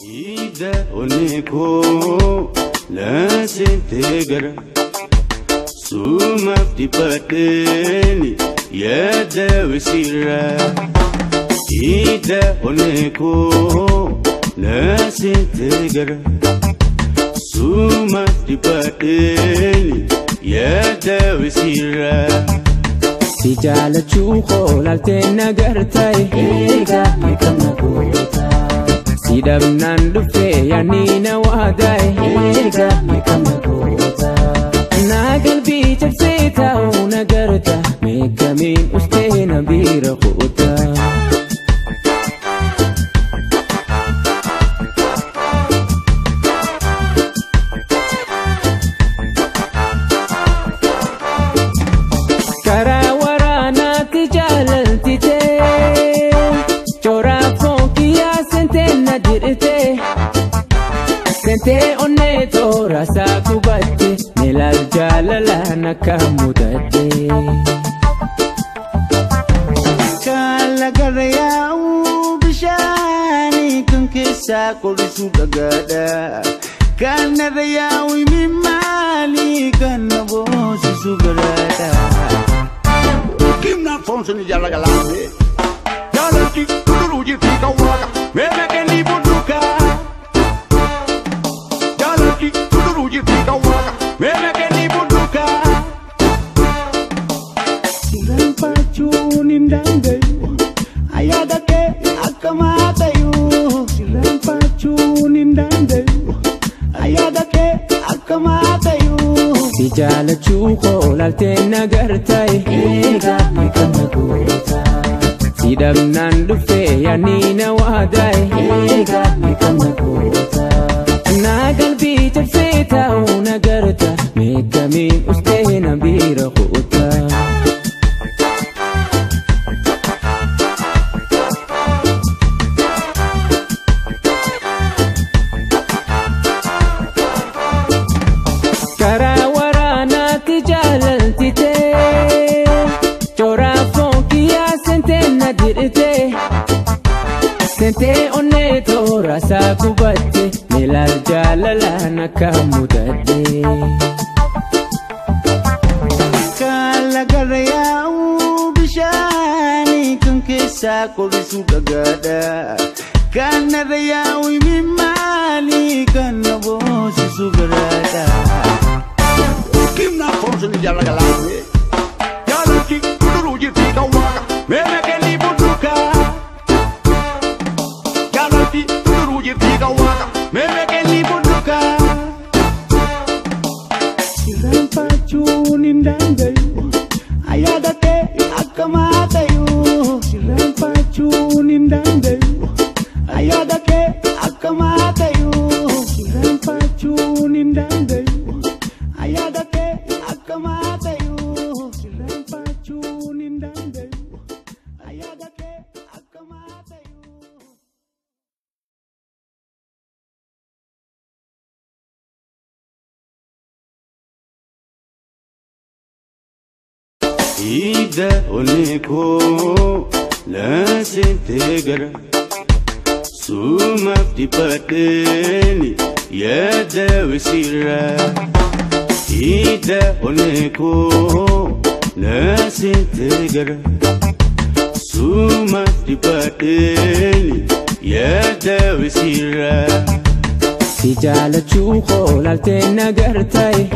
Ida oneko lasentegara Sumaf dipateni yada wisira. Ida oneko lasentegara Sumaf dipateni yada wisira. Si jaalachuu koolaaltee nagartaaye eegaa meeqamna goota. Si dhabnaan dhuftee yaadni na waadaaye eegaa meeqamna goota. Na qalbii cabsee taa'u nagarta meeqamiin ustee na bira qoota. Karaa waraanaatti jaalalti tee Chora fonkiyyaa seentee na dirtee Seentee onnee toora isaa qubatte Milaal jaalalaan akka mudatte. Kaala gara yaa'u bishaanii kan keessaa qorrisu dhagaadha. Kan narra yaa'u imimmaanii kan na boosisu garaadha. Kimna fonso ni jala galame. Jala ti kuduru jirti kawaka. Meme kendi bunduka. Jala ti kuduru jirti kawaka. Meme kendi bunduka. Sirraanfachuun hin danda'u. Ayyaada kee akka maatayu. Sirraanfachuun hin danda'u. Ayyaada kee akka maatayu. Si jaalachuu koolaaltee nagartaaye eegaa meeqamna goota. Si dhabnaan dhuftee yaadni na waadaaye eegaa meeqamna goota. Na qalbii cabsee taa'u nagarta meeqamiin ustee na bira qoota. Karaa waraanaatti jaalalti tee Chora fonkiyyaa seentee na dirtee Seentee onnee toora isaa qubatte Milaal jaalalaan akka mudatte. Kaala gara yaa'u bishaanii kan keessaa qorrisu dhagaadha. Kan narra yaa'u imimmaanii kan na boosisu garaadha. Kimna fonso ni jala galame. Jala ti kuduru jirti kawaka. Meme kendi bunduka. Jala ti kuduru jirti kawaka. Meme kendi bunduka. Sirraanfachuun hin danda'u. Ayyaada kee akka maatayu. Sirraanfachuun hin danda'u. Ayyaada kee akka maatayu. Sirraanfachuun hin danda'u. Ayyaada kee akka maatayu. Sirraanfachuun hin danda'u. Ayyaada kee akka maatayu. Ida oneko lasentegara Sumaf dipateni yada wisira. Ida oneko lasentegara Sumaf dipateni yada wisira. Si jaalachuu koolaaltee nagartaaye